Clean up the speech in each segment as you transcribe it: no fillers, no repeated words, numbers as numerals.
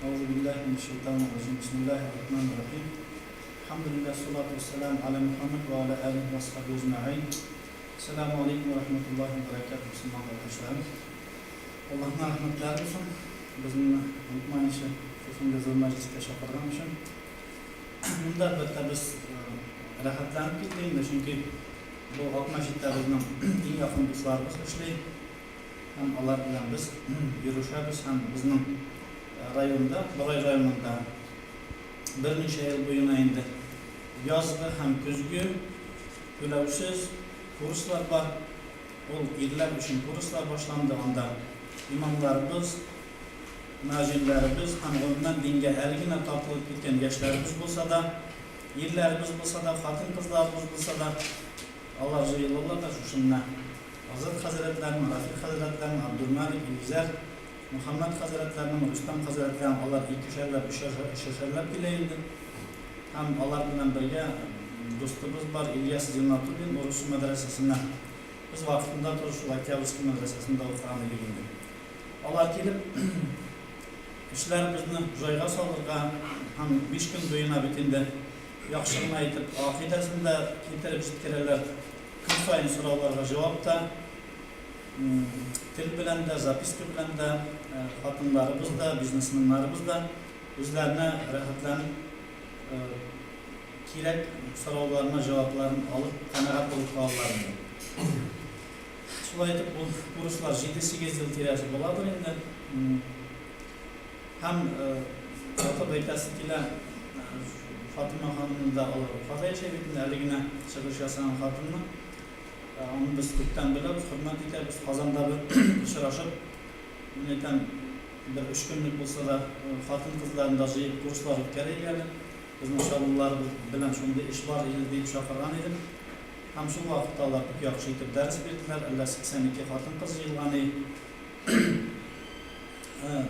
Әгъузу биллаһи минәш шайтанир раҗим. Бисмиллаһир рахманир рахим. Әлхәмдүлилләһ, салату вәссәлам аля Мухаммад ва аля алихи ва асхабихи әҗмәгыйн. Әссәламү алейкум ва рахматуллаһи ва баракатуһ, мөселман кардәшләрем. Аллаһның рәхмәтләре булсын, безне онытмаенча шушындый зур мәҗлескә чакырган өчен. Монда, әлбәттә, без рәхәтләнеп килдек инде, чөнки бу Ак мәчеттә безнең иң якын дусларыбыз эшли. Һәм алар белән без йөрешәбез һәм безнең районда, Борай районында берничә ел буена инде язгы һәм көзге түләүсез курслар бар. Ул ирләр өчен курслар башланды, анда имамнарыбыз, мөәзиннәребез һәм гомумән дингә әле генә тартылып киткән яшьләребез булса да, ирләребез булса да, хатын-кызларыбыз булса да, алар җыелалар да шушында Азат хәзрәтләрнең, Рафик хәзрәтләрнең, Абдулмалик, Илгизәр, Мөхәммәд хәзрәтләрнең, Рөстәм хәзрәтләрнең, алар икешәрләп, өчәшәрләп килә инде. Һәм алар белән бергә дустыбыз бар, Ильяс Зиннатуллин, Урыссу мәдрәсәсеннән. Без вакытында тоже шул Октябрьский мәдрәсәсендә укыган идек инде. Алар килеп, эшләребезне җайга салырга һәм 5 көн буена бит инде яхшы гына итеп гакыйдәсен дә китереп җиткерәләр. Көн саен сорауларга җавап та, тел белән дә, записка белән дә, хатыннарыбыз да, бизнесменнарыбыз да үзләренә рәхәтләнеп кирәк сорауларына җавапларын алып, канәгать булып калалар инде. Шулай итеп, ул курслар 7-8 ел тирәсе буладыр инде. Һәм атап әйтәсе килә, Фатыйма ханымны да алар Уфада яшәй бит инде, әле генә чыгыш ясаган хатынны. Аны без күптән беләбез, хөрмәт итәбез. Казанда бер очрашып, мин әйтәм, бер өч көнлек булса да, хатын-кызларны да җыеп курслар үткәрик әле. Безнең Чаллыларыбыз белән шундый эш бар иде, дип чакырган идем. Һәм шул вакытта алар бик яхшы итеп дәрес бирделәр, әллә 82 хатын-кыз җыелган и.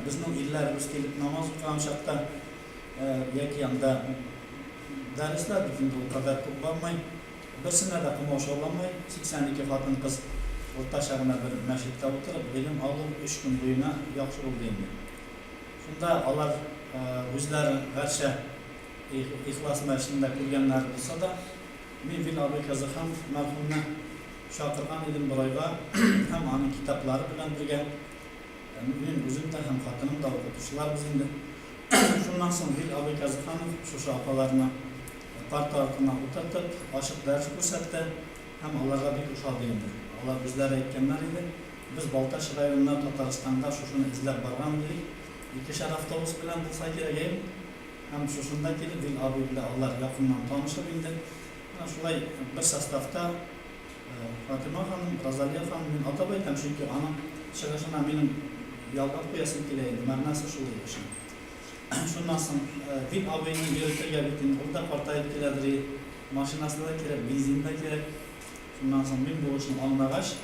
Безнең ирләребез килеп намаз укыган чакта яки анда дәресләр бит инде ул кадәр күп бармый. Берсенә дә комачауламый. 82 хатын-кыз уртача гына бер мәчеттә утырып гыйлем алу өч көн буена яхшы булды инде. Шунда алар үзләре гәрчә Ихлас мәчетендә күргәннәре булса да, мин Вил абый Казаханов мәрхүмне чакырган идем Борайга һәм аның китаплары белән бергә. Мин үзем дә һәм хатыным да укытучыларбыз инде. Шуннан соң Вил абый Казаханов шушы апаларны парта артына утыртып, ачык дәрес күрсәтте һәм аларга бик ошады инде. Алар үзләре әйткәннәр иде, Без Балтач районына, Татарстанга шушыны эзләп барган идек. Икешәр автобус белән булса кирәк, әйеме? Һәм шушында килеп Вил абый белән алар якыннан танышып инде. Менә шулай бер составта Фатыйма ханым, Розалия ханым, мин атап әйтәм, чөнки аның чыгышына минем ялгап куясым килә инде, мәгънәсе шул иде эшнең. Шуннан соң Вил абыйны йөретергә бит инде ул да картаеп киләдер и, машинасы да кирәк, бензин да кирәк. Шуннан соң мин бу эшне аңлагач,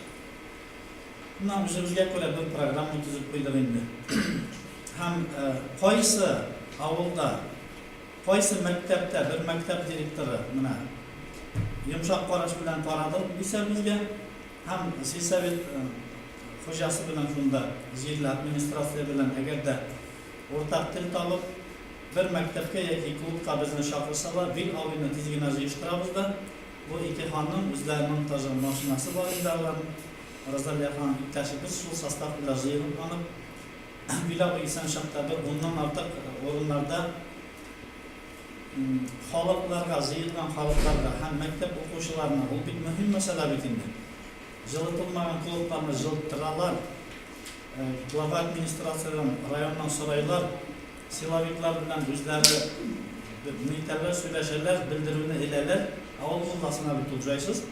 менә үзебезгә күрә бер программа төзеп куйдык инде. Һәм кайсы авылда, кайсы мәктәптә бер мәктәп директоры менә йомшак караш белән карады дисә безгә һәм сельсовет хуҗасы белән шунда җирле администрация белән әгәр дә уртак тел табып, бер мәктәпкә яки клубка безне чакырсалар, Вил абыйны тиз генә җыештырабыз да, бу ике ханым үзләренең тоже машинасы бар инде аларның, Розалия ханым иптәшебез шул состав белән җыелып анып, Вил абый исән чакта бер уннан артык урыннарда халыкларга, җыелган халыкларга һәм мәктәп укучыларына, ул бик мөһим мәсьәлә бит инде. Җылытылмаган клубларны җылыттыралар, глава администрациядән, районнан сорыйлар, силовиклар белән үзләре нитәләр, сөйләшәләр, белдерүне эләләр. Авыл мулласына бит ул җайсыз.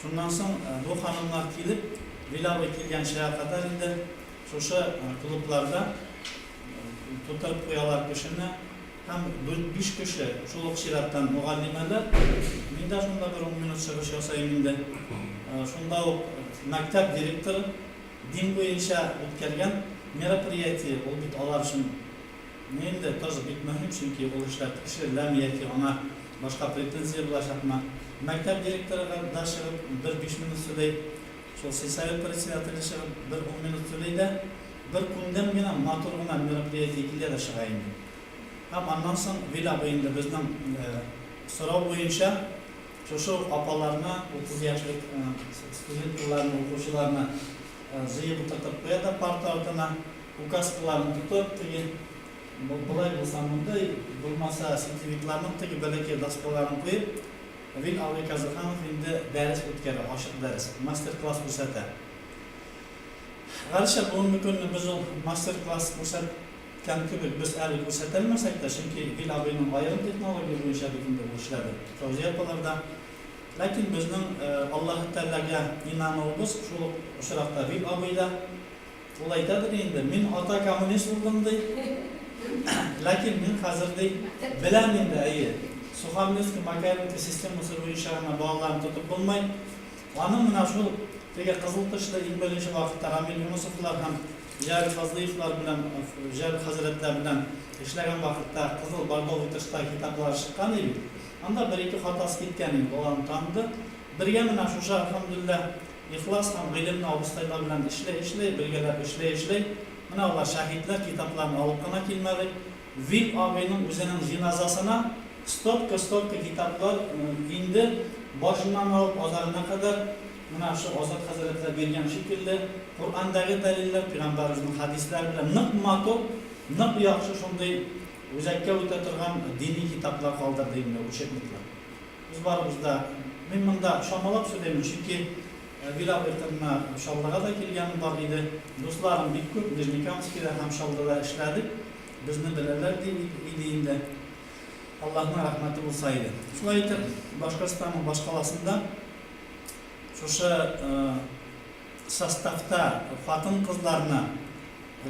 Шуннан соң бу ханымнар килеп, Вил абый килгәнчегә кадәр инде шушы клубларда тутырып куялар кешене. Һәм дүрт-биш кеше, шул ук чираттан мөгаллимәләр, мин дә шунда бер ун минут чыгыш ясыйм инде. Шунда ук мәктәп директоры дин буенча үткәргән мероприятие, ул бит алар өчен ни инде, тоже бик мөһим, чөнки ул эшләр тикшереләме яки аңа башка претензия булачакмы. Мәктәп директоры да чыгып бер биш минут сөйли, шул сельсовет председателе чыгып бер ун минут сөйли дә, Бер күндәм генә, матур гына мероприятие килә дә чыга инде. Һәм аннан соң Вил абый инде безнең сорау буенча шушы ук апаларны, 30 яшьлек студенткаларны, укучыларны җыеп утыртып куя да парта артына, указкаларын тотып, теге болай булса мондый, булмаса сетевикларның теге бәләкәй доскаларын куеп, Вил абый Казыханов инде дәрес үткәрә, ачык дәрес, мастер-класс күрсәтә. Гәрчә бүгенге көнне без ул мастер-класс күрсәткән кебек без әле күрсәтә алмәсәк тә, чөнки Вил абыйның аерым технология буенча бит инде ул эшләде, Фәүзия апалар да. Ләкин безнең Аллаһы Тәгаләгә инануыбыз шул ук очракта Вил абый да, ул әйтәдер инде, мин ата коммунист булдым, ди, ләкин мин хәзер, ди, беләм инде, әйе, Сухомлинский, Макаренко системасы буенча гына балаларны тотып булмый. Аның менә шул теге кызыл тышлы иң беренче вакытта Рамил Юнысовлар һәм Җәлил Фазлыевлар белән, Җәлил хәзрәтләр белән эшләгән вакытта кызыл бордовый тышта китаплары чыккан иде бит. Анда бер-ике хатасы киткән инде, ул аны таныды. Бергә менә шушы, әлхәмдүлилләһ, ихлас һәм гыйлемле абыстайлар белән эшли-эшли, бергәләп эшли-эшли, менә алар шәһидләр, китапларын алып кына килмәдек. Вил абыйның үзенең җеназасына стопка-стопка китаплар инде башыннан алып азагына кадәр, менә шушы Азат хәзрәтләр биргән шикелле, Коръәндәге дәлилләр, пәйгамбәребезнең хәдисләре белән нык матур, нык яхшы шундый үзәккә үтә торган дини китаплар калдырды инде, учебниклар. Без барыбыз да, мин монда чамалап сөйләймен, чөнки Вил абый кырына Чаллыга да килгәнем бар иде. Дусларым бик күп, Нижнекамскида һәм Чаллыда эшләдек. Безне беләләр ди иде инде. Аллаһның рәхмәте булса иде. Шулай итеп, Башкортстанның башкаласында шушы составта хатын-кызларны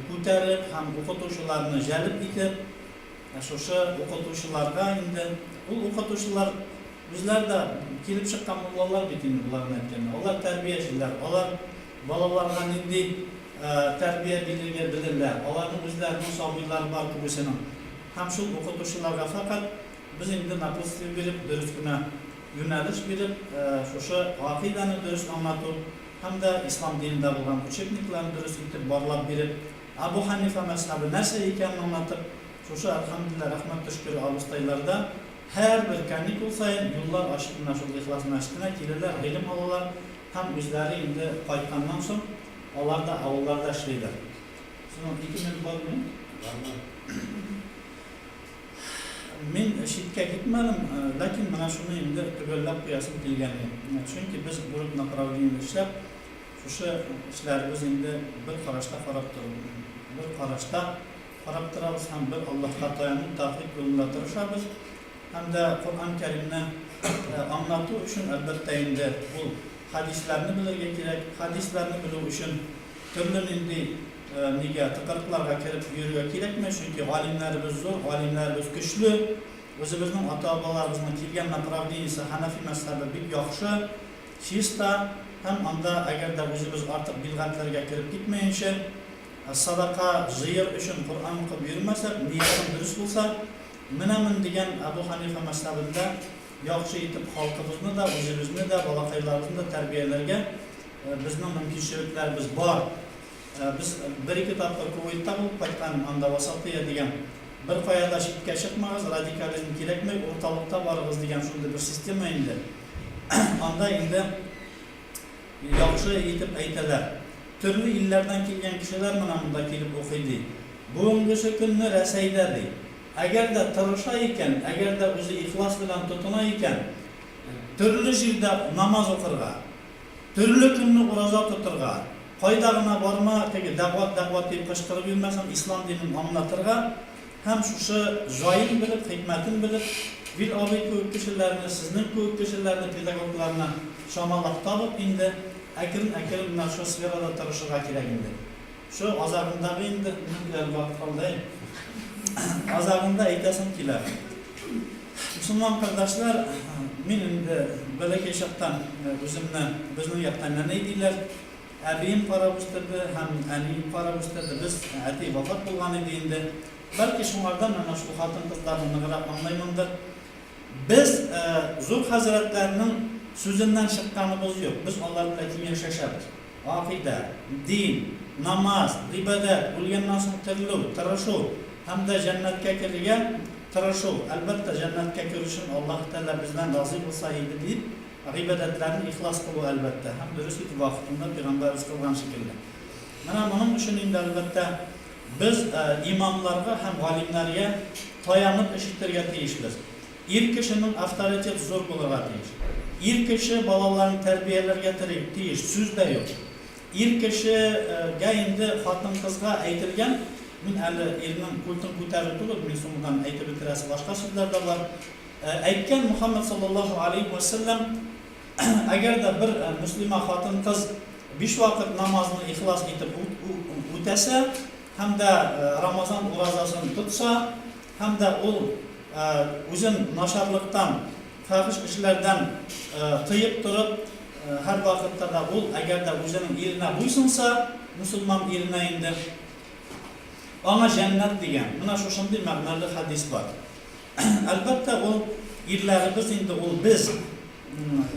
күтәреп һәм укытучыларны җәлеп итеп, Ә шушы укытучыларга инде, ул укытучылар үзләре дә килеп чыккан муллалар бит инде боларны әйткәндә. Алар тәрбиячеләр, алар балаларга нинди тәрбия бирергә белерләр. Аларның үзләренең сабыйлары бар күбесенең. Һәм шул укытучыларга фәкать без инде напутствие биреп, дөрес кенә юнәлеш биреп, шушы гакыйдәне дөрес аңлату һәм дә ислам динендә булган учебникларны дөрес итеп барлап биреп, Әбү Хәнифә мәзһәбе нәрсә икәнен аңлатып, шушы әлхәмдүлилләһ, рәхмәт төшкере абыстайларда һәрбер каникул саен юллар ачып менә шул Ихлас мәчетенә киләләр, гыйлем алалар һәм үзләре инде кайтканнан соң алар да авылларда эшлиләр. Соң ике минут бармы? Бар, бар. Мин читкә китмәдем, ләкин менә шуны инде төгәлләп куясым килгән иде. Чөнки без дүрт направлениедә эшләп, Шушы эшләребез инде бер карашта карап тору, бер карашта карап торабыз һәм бер Аллаһка таянып тәүхид юлында тырышабыз. Һәм дә Коръән Кәримне аңлату өчен, әлбәттә инде, ул хәдисләрне белергә кирәк. Хәдисләрне белү өчен төрле нинди нигә, тыкрыкларга кереп йөрергә кирәкми, чөнки галимнәребез зур, галимнәребез көчле. Үзебезнең ата-бабаларыбызның килгән направлениесе Хәнәфи мәзһәбе бик яхшы. Чиста һәм анда әгәр дә үзебез артык бидгатьләргә кереп китмәенчә, садака җыер өчен Коръән укып йөрмәсәк, ниятең дөрес булса, менәмен дигән Әбү Хәнифә мәзһәбендә яхшы итеп халкыбызны да, үзебезне дә, балакайларыбызны да тәрбияләргә безнең мөмкинчелекләребез бар. Без бер-ике тапкыр Кувейтта булып кайткан, анда Васатыя дигән, беркая да читкә чыкмагыз, радикализм кирәкми, урталыкта барыгыз дигән шундый бер система инде. Анда инде яхшы итеп әйтәләр. Төрле илләрдән килгән кешеләр менә монда килеп укый, ди. Бүгенгесе көнне Рәсәйдә, ди. Әгәр дә тырыша икән, әгәр дә үзе ихлас белән тотына икән, төрле җирдә намаз укырга, төрле көнне ураза тотырга, кайда гына барма, теге дәгъват, дәгъват дип кычкырып йөрмәсәң, ислам динен аңлатырга, Һәм шушы җаен белеп, хикмәтен белеп, Вил абый кебек кешеләрне, сезнең кебек кешеләрне, педагогларны чамалап табып инде, әкрен-әкрен менә шул сферада тырышырга кирәк инде. Шу азагындагы инде, минем дә әле вакыт калды, әй. Азагында әйтәсем килә. Мөселман кардәшләр, мин инде бәләкәй чактан үземне безнең якта нәнәй диләр. Әбием карап үстерде һәм әнием карап үстерде. Без, әти вафат булган иде инде. Бәлки шуңардан әнә шул хатын-кызларны ныграк аңлыймындыр. Без зур хәзрәтләрнең сүзеннән чыкканыбыз юк. Без алар белән киңәшләшәбез. Гакыйдә, дин, намаз, гыйбадәт, үлгәннән соң терелү, тырышу һәм дә җәннәткә керергә тырышу. Әлбәттә, җәннәткә керү өчен Аллаһы Тәгалә бездән разый булса иде дип, гыйбадәтләрне ихлас кылу, әлбәттә, һәм дөрес итеп вакытында пәйгамбәребез кылган шикелле. Менә моның өчен инде, әлбәттә, без имамларга һәм галимнәргә таянып эш итәргә тиешбез. Ир кешенең авторитет зур булырга тиеш. Ир кеше балаларын тәрбияләргә тиеш, сүз дә юк. Ир кешегә инде хатын-кызга әйтелгән, мин әле ирнең культын күтәрү түгел, мин соңыннан әйтеп бетерәсе башка сүзләр дә бар. Әйткән Мөхәммәд саллаллаһу алейһи вә сәлләм, әгәр дә бер мөслимә хатын-кыз биш вакыт намазны ихлас итеп үтәсә һәм дә Рамазан уразасын тотса, Һәм дә ул үзен начарлыктан, фәхеш эшләрдән тыеп торып, һәрвакытта да ул, әгәр дә үзенең иренә буйсынса, мөселман иренә инде, аңа җәннәт дигән, менә шушындый мәгънәле хәдис бар. Әлбәттә, ул ирләребез инде ул без,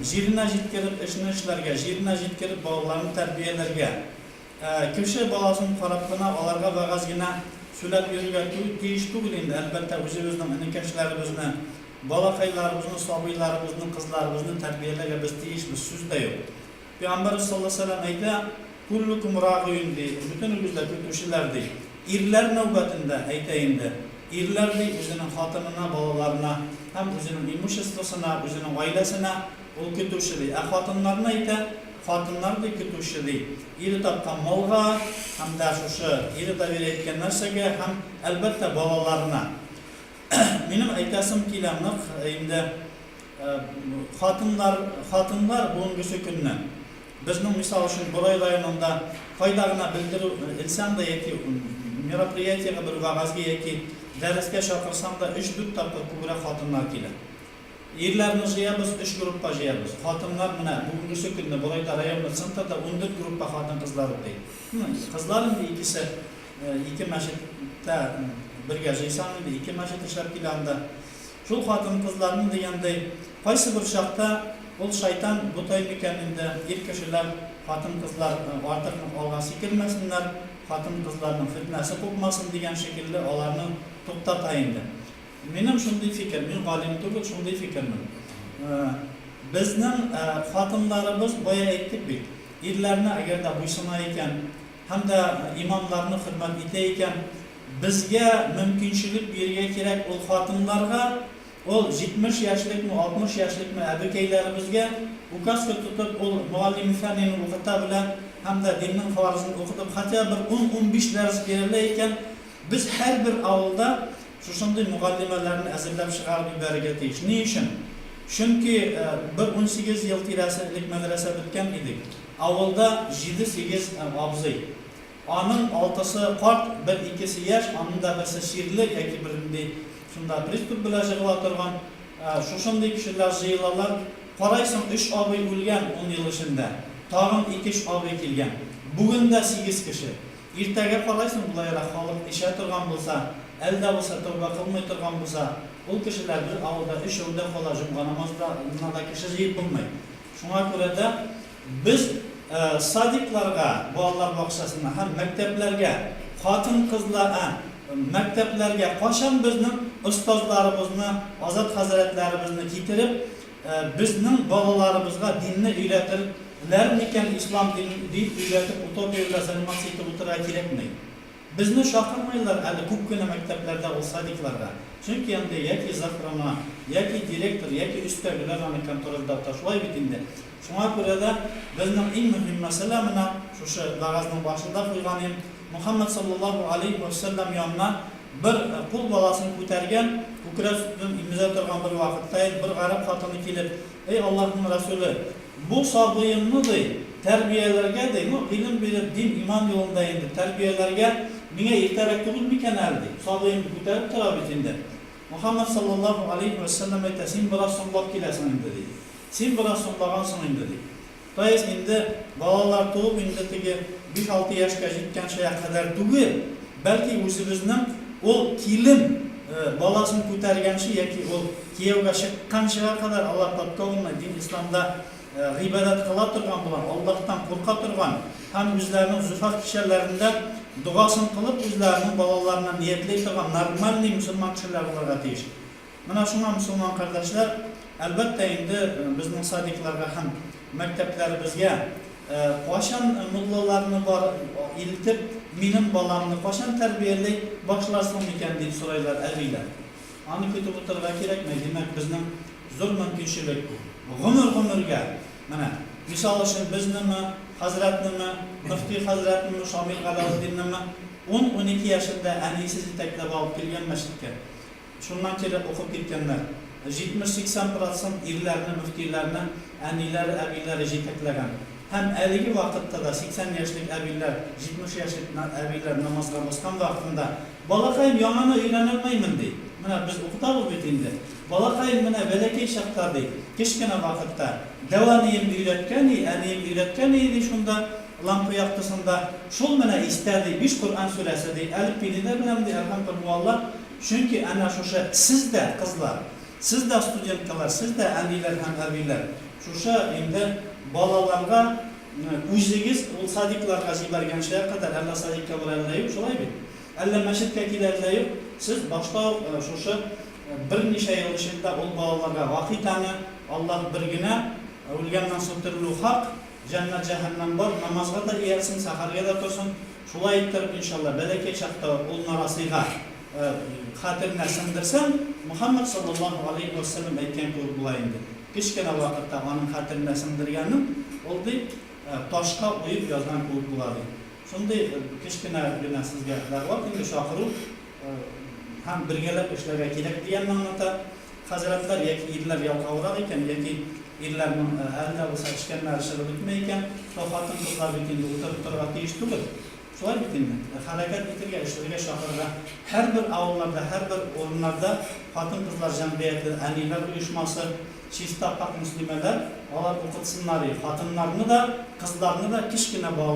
җиренә җиткереп эшне эшләргә, җиренә җиткереп балаларны тәрбияләргә, Ә кеше баласын карап кына, аларга вәгазь генә сүләп йөрергә тиеш түгел инде, әлбәттә, үзебезнең энекәшләребезне, балакайларыбызны, сабыйларыбызны, кызларыбызны тәрбияләргә без тиешбез, сүз дә юк. Пәйгамбәребез саллаллаһу алейһи ва сәлләм әйтә, Куллукум рагыйн, ди, бөтенегез дә көтүчеләр, ди. Ирләр нәүбәтендә әйтә инде, ирләр, ди, үзенең хатынына, балаларына һәм үзенең имуществосына, үзенең гаиләсенә ул көтүче, ди. Ә хатыннарны әйтә, Хатыннар, ди, көтүче, ди, ире тапкан малга һәм дә шушы ире доверие иткән нәрсәгә һәм, әлбәттә, балаларына. Минем әйтәсем килә нык инде, хатыннар, хатыннар бүгенгесе көнне безнең, мисал өчен, Борай районында кайда гына белдерү элсәң дә яки мероприятиегә бер вәгазьгә яки дәрескә чакырсаң да, өч-дүрт тапкыр күбрәк хатыннар килә. Ирләрне җыябыз, өч группа җыябыз. Хатыннар менә бүгенгесе көнне Борайда районный центрда 14 группа хатын-кызлар укый. Ну, кызлар инде икесе, ике мәчеттә бергә җыйсаң инде, ике мәчет эшләп килә анда. Шул хатын-кызларны дигәндәй, кайсы бер чакта ул шайтан бутай микән инде, ир кешеләр, хатын-кызлар артык нык алга сикермәсеннәр, хатын-кызларның фетнәсе купмасын дигән шикелле аларны туктата инде. Минем шундый фикер, мин галим түгел, шундый фикермен. Безнең хатыннарыбыз, бая әйттек бит, ирләренә әгәр дә буйсына икән һәм дә имамнарны хөрмәт итә икән, безгә мөмкинчелек бирергә кирәк ул хатыннарга, ул 70 яшьлекме, 60 яшьлекме әбекәйләребезгә указка тотып, ул мөгаллим фәнен укыта белә һәм дә диннең фарызын укытып, хотя бер ун-унбиш дәрес бирелә икән, без һәрбер авылда Шушындый мөгаллимәләрне әзерләп чыгарып ибәрергә тиеш. Ни өчен? Чөнки бер 18 ел тирәсе элек мәдрәсә беткән идек. Авылда җиде-сигез абзый. Аның алтысы карт, бер-икесе яшь, аның да берсе чирле яки бернинди шунда приступ белән җыгыла торган. Шушындый кешеләр җыелалар. Карайсың, өч абый үлгән ун ел эчендә. Тагын ике-өч абый килгән. Бүген дә сигез кеше. Иртәгә карайсың, болайрак халык эчә торган булса, әле дә булса тәүбә кылмый торган булса, ул кешеләр бер авылда өчәүдә кала, җомга намазына да кеше җыеп булмый. Шуңа күрә дә без садикларга, балалар бакчасына һәм мәктәпләргә, хатын-кызла а мәктәпләргә кайчан безнең остазларыбызны, Азат хәзрәтләребезне китереп, Безнең балаларыбызга динне өйрәтер ләр микән ислам динен дип өйрәтеп утопия белән заниматься итеп утырырга кирәкми. Безне чакырмыйлар әле күп кенә мәктәпләрдә ул садикларга. Чөнки анда яки завхрана, яки директор, яки өстәгеләр аны контрольдә тота. Шулай бит инде. Шуңа күрә дә безнең иң мөһим мәсьәлә менә шушы вәгазьнең башында куйган идем, Мөхәммәд саллаллаһу алейһи вә сәлләм янына бер кул баласын күтәргән, күкрәк сөтен имезә торган бер вакытта иде, бер гарәп хатыны килеп, Әй Аллаһның Рәсүле, бу сабыемны, ди, тәрбияләргә, ди, ну, гыйлем биреп, дин, иман юлында инде, тәрбияләргә миңа иртәрәк түгел микән әле, ди. Сабыем күтәреп тора бит инде. Мөхәммәд саллаллаһу алейһи вә сәлләм әйтә, Син бераз соңлап киләсең инде, ди. Син бераз соңлагансың инде, ди. То есть инде балалар туып инде теге биш-алты яшькә җиткәнчегә кадәр түгел, бәлки үзебезнең ул килен баласын күтәргәнче яки ул кияүгә чыкканчыга кадәр алар подкованный дин исламда гыйбадәт кыла торган булган, Аллаһтан курка торган һәм үзләренең зөфаф кичәләрендә догасын кылып, үзләренең балаларына ниятли торган нормальный мөселман кешеләр булырга тиеш. Менә шуңа, мөселман кардәшләр, әлбәттә инде, безнең садикларга һәм мәктәпләребезгә кайчан муллаларны бар илтеп, минем баламны кайчан тәрбияли башларсың микән, дип сорыйлар әбиләр. Аны көтеп утырырга кирәкми, димәк, безнең зур мөмкинчелек гомер-гомергә, менә, мисал өчен, безнеме, хәзрәтнеме, мөфти хәзрәтнеме, Шамил Галәветдиннеме, ун-унике яшендә әнисе җитәкләп алып килгән мәчеткә. Шуннан кире укып киткәннәр. 70-80 процент ирләрне, мөфтиләрне әниләре, әбиләре җитәкләгән. Һәм әлеге вакытта да 80 яшьлек әбиләр, 70 яшьлек әбиләр намазга баскан вакытында, Балакаем, яңаны өйрәнәлмәймен, ди. Менә без укытабыз бит инде. Балакаем, менә бәләкәй чакта, ди, кечкенә вакытта, дәү әнием өйрәткән и, әнием өйрәткән и, ди, шунда, лампа яктысында. Шул менә истә, ди, биш Коръән сүрәсе, ди, әлифбине дә беләм, ди, әлхәм кол һуалла. Чөнки әнә шушы сез дә, кызлар, сез дә студенткалар, сез дә әниләр һәм әбиләр, шушы инде балаларга үзегез ул садикларга җибәргәнчегә кадәр, әллә садикка бара, әллә юк, шулай бит? Әллә мәчеткә килә, әллә юк, сез башта ук шушы берничә ел эчендә ул балаларга гакыйдәне, Аллаһ бер генә, үлгәннән соң терелү хак, җәннәт, җәһәннәм бар, намазга да иярсен, сәхәргә дә торсын, Шулай иттереп, иншалла, бәләкәй чакта ук ул нарасыйга хәтеренә сеңдерсәң, Мөхәммәд салләллаһу галәйһи вә сәлләм әйткән кебек була инде. Кечкенә вакытта аның хәтеренә сеңдергәнең, ул, ди, ташка уеп язган кебек була, ди. Шундый кечкенә генә сезгә дәгъват инде, чакыру һәм бергәләп эшләргә кирәк дигәнне аңлата. Хәзрәтләр яки ирләр ялкаурак икән, яки ирләрнең әле дә булса эчкәннәре чыгып бетми икән, то хатын-кызлар бит инде утырып торырга тиеш түгел. Шулай бит инде. Хәрәкәт итергә, эшләргә чакырырга. Һәрбер авылларда, һәрбер урыннарда хатын-кызлар җәмгыяте, әниләр оешмасы, чиста пакь мөслимәләр, алар укытсыннар и хатыннарны да, кызларны да, кечкенә балаларны.